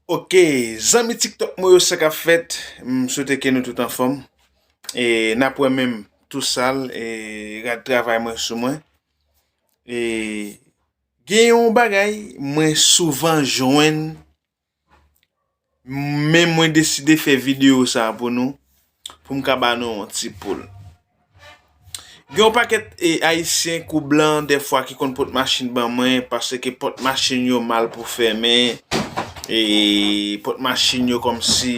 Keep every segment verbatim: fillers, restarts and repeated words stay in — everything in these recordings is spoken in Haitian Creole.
Ok, zanmi TikTok mwen yo, sa k ap fèt? M swete ke nou tout anfòm. E n ap wè menm tou sal, e rad travay mwen sou mwen. E gen yon bagay mwen souvan jwenn, men mwen deside fè videyo sa pou nou, pou m ka ba nou yon ti poul. Gen yon pakèt e, Ayisyen kou blan dèfwa ki konn pot machin ban mwen, paske pòt machin yo mal pou fèmen, e pòt machin yo kòmsi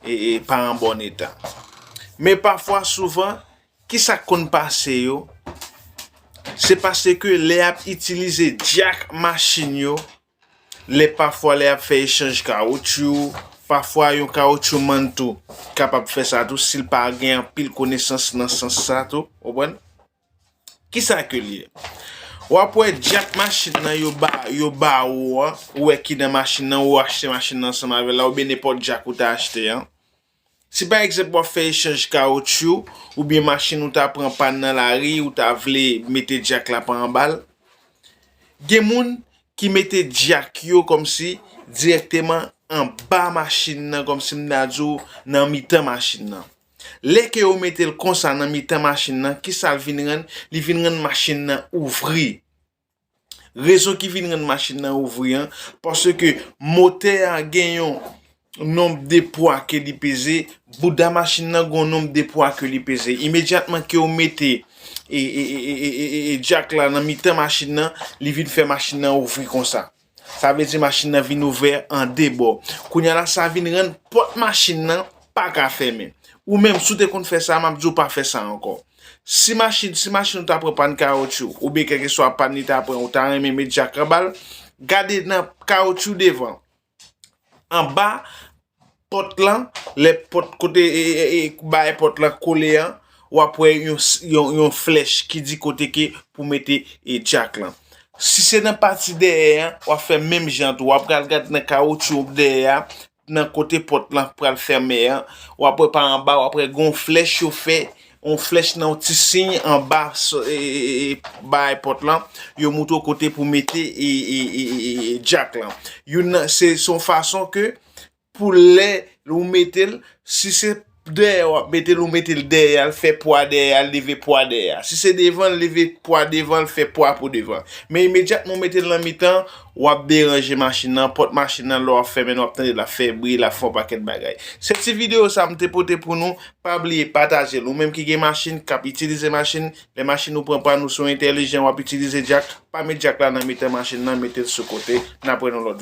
e, e, pa an bòn eta. Men pafwa, souvan, kisa k konn pase yo? Se paske lè y ap itilize djak machin yo, lè pafwa lè y ap fè echanj kawotchou, pafwa yon kawotchou mann tou kapab fè sa tou, si l pa gen anpil konesans nan sans sa tou, w konprann? Kisa ke l ye? W ap wè djak machin nan yo ba, yo ba ou an, ou wè ki nan machin nan, ou achte machin nan ansanm avè l la, oubyen nenpòt djak ou ta achte an. Si pa egzanp w ap fè echanj kawotchou, oubyen machin ou ta pran pàn nan lari, ou ta vle mete djak la pa anba l, gen moun ki mete djak yo kòmsi dirèkteman anba machin nan, kòmsi m ta di w nan mitan machin nan. Lè ke yo mete l konsa nan mitan machin nan, kisa l vin rann? Li vin rann machin nan ouvri. Rezon ki vin rann machin nan ouvri an, paske motè a gen yon nonb de pwa ke li peze, bouda machin nan gen yon nonb de pwa ke li peze. Imedyatman ke w mete e, e, e, e, e, e, e djak la nan mitan machin nan, li vin fè machin nan ouvri konsa. Sa vle di machin nan vin ouvè an de bò. Kounye a la, sa vin rann pòt machin nan pa ka fèmen. Ou menm, si w te konn fè sa, m ap di w pa fè sa ankò. Si machin, si machin ou ta pran pàn kawotchou, oubyen kèlkeswa pàn li ta pran, ou ta renmen met djak anba l, gade nan kawotchou devan, anba pòt lan, lè pòt kote e, e, e, bagay pòt lan kole an, w ap wè yon, s- yon, yon flèch ki di kote ke pou mete e djak lan. Si se nan pati dèyè an, w ap fè menm jan tou. W ap pral gade nan kawotchou dèyè a, nan kote pòt lan pral fèmen an, w ap wè pa anba, w ap wè gon flèch yo fè, yon flèch nan yon ti siy anba s- e, e, e, e, bagay pòt lan, yo moutre w kote pou mete e, e, e, e, e, djak lan. Youn nan, se, se yon fason ke pou lè ou mete l, si se dèyè w ap mete l, ou mete l dèyè a, l fè pwa dèyè a, l leve pwa dèyè a. Si se devan, l leve pwa devan, l fè pwa pou devan. Men imedyatman w mete l nan mitan, w ap deranje machin nan, pòt machin nan, lè w ap fèmen l, w ap tande l ap fè bri, l ap fè yon pakèt bagay. Se ti videyo sa m te pote pou nou, pa bliye pataje l. Ou menm ki gen machin, k ap itilize machin, lè machin ou pran pàn ou, si w entèlijan, w ap itilize djak, pa met djak la nan mitan machin nan, mete l sou kote, n ap wè nou lòt